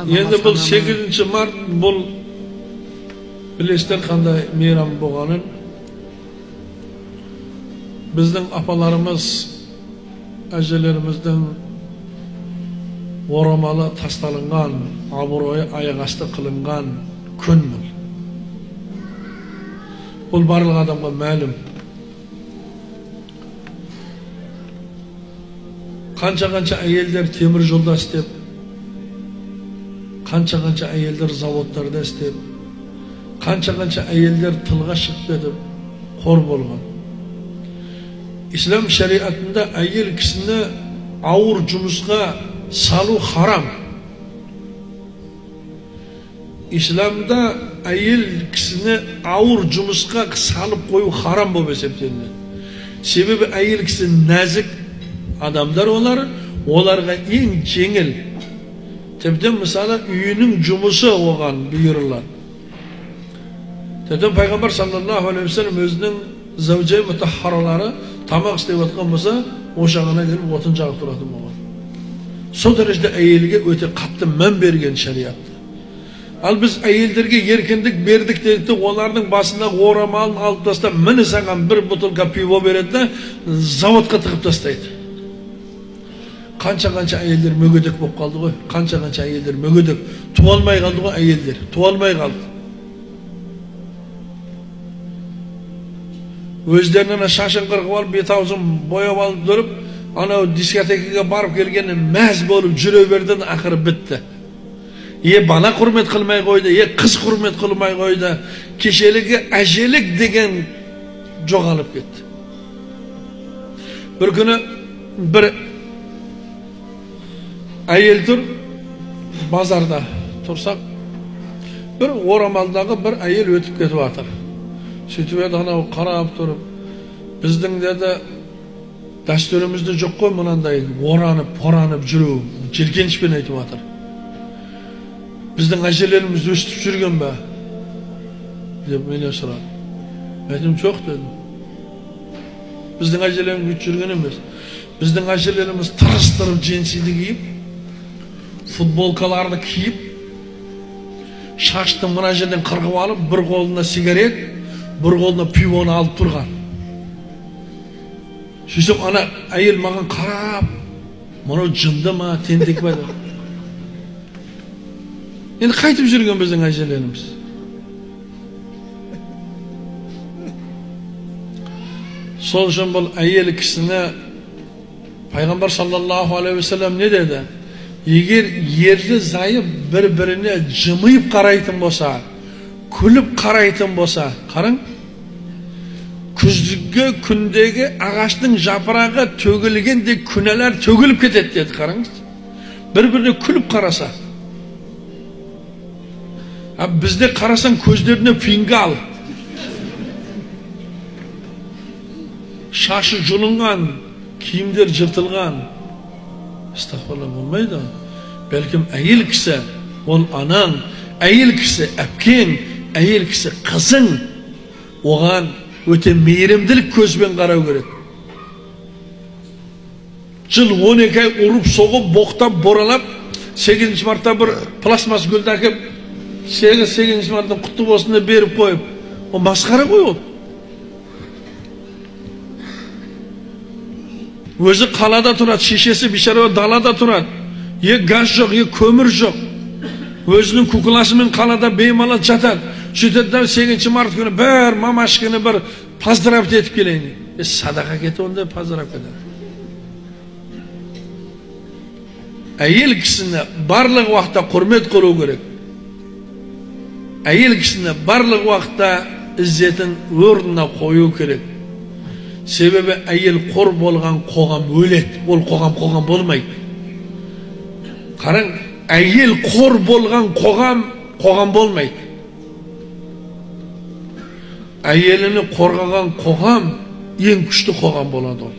Енді бұл 8 март, бұл білесіздер қандай мейрам болғанын. Біздің апаларымыз, әжелеріміздің орамалы тасталынған, абыройы аяқ асты қылынған күн бұл. Бұл барлық адамға мәлім. Қанша-қанша әйелдер темір жолда істеп, қанша-қанша әйелдер заводтарда істеп, қанша-қанша әйелдер тылға шығып кетіп, қор болған. Ислам шариатында әйел кісіні ауыр жұмысқа салу харам. Исламда әйел кісіні ауыр жұмысқа салып қою харам болып есептелінеді. Себебі әйел кісі нәзік адамдар, олар, оларға ең жеңіл. Тіптен мысалы үйінің жұмысы оған бұйырылады. Тіптен пайғамбар саллаллаху алейхи уассалам өзінің зәужай мұтаххаралары тамақ істеп жатқан болса, ошағына келіп отын жағып тұратын болған. Сол дәрежеде әйелге өте қатты мән берген шариатта. Ал біз әйелдерге еркіндік бердік дедік те, олардың басына орамалын алып тастап, міне саған бір бутылка пиво береді де, заводқа тығып тастайды. Қанша-қанша әйелдер мүгедек болып қалды ғой, қанша-қанша әйелдер мүгедек, туа алмай қалды ғой әйелдер, туа алмай қалды. Өздерінің шашын қырқып алып, бет аузын бояп алып тұрып, анау дискотекаға барып келгенде мәз болып жүре берді, ақыры бітті. Е бала құрмет қылмай қойды, е қыз құрмет қылмай қойды, кешелігі әжелік деген жоғалып кетті. Бір күні бір әйел тұр, базарда тұрсақ, бір орамалдағы бір әйел өтіп кетіп жатыр. Сөйтіп еді анау қарап тұрып, біздің деді дәстүрімізде жоқ қой мынандай оранып, поранып жүру, жеркенішпен айтып жатыр. Біздің әжелеріміз өстіп жүрген бе? Деп менен сұрады. Мен айттым, жоқ дедім. Біздің әжелеріміз өйтіп жүрген емес. Біздің әжелеріміз тырыстырып джинсиді киіп, футболкаларды киіп, шашты мына жерден қырқып алып, бір қолына сигарет, бір қолына пивоны алып тұрған. Сөйтсем ана әйел маған қарап, мынау жынды ма, тентек па деп. Енді қайтып жүрген біздің әжелеріміз. Сол үшін бұл әйел кісіні пайғамбар саллаллаху алейхи уассалам не деді? Егер ерлі зайып бір-біріне жымиып қарайтын болса, күліп қарайтын болса, қараң, күзгі күндегі ағаштың жапырағы төгілгенде күнәлар төгіліп кетеді деді, қараңыз. Бір-біріне күліп қараса. А бізде қарасаң көздеріне фингал. Шашы жұлынған, киімдер жыртылған. Астағфирулла, болмайды. Бәлкім әйел кісі, ол анаң, әйел кісі әпкең, әйел кісі қызың, оған өте мейірімділік көзбен қарау керек. Жыл 12 ай ұрып соғып, боқтап, боралап, 8 мартта бір пластмасс гүлді әкеп, 8 марттың құтты болсын деп беріп қойып, ол масқара ғой ол. Өзі қалада тұрады, шешесі бейшара далада тұрады. Е газ жоқ, е көмір жоқ. Өзінің куколасымен қалада беймалал жатады. Сөйтеді да 8 март күні бір мамашканы бір поздравить етіп келейін. Е садақа кетті онда, поздравить кетеді. Әйел кісіні барлық уақытта құрмет қылу керек. Әйел кісіні барлық уақытта іззетін орнына қою керек. Себебі әйел қор болған қоғам өледі, ол қоғам қоғам болмайды. Қараң, әйел қор болған қоғам қоғам болмайды. Әйеліні қорғаған қоғам ең күшті қоғам болады ол.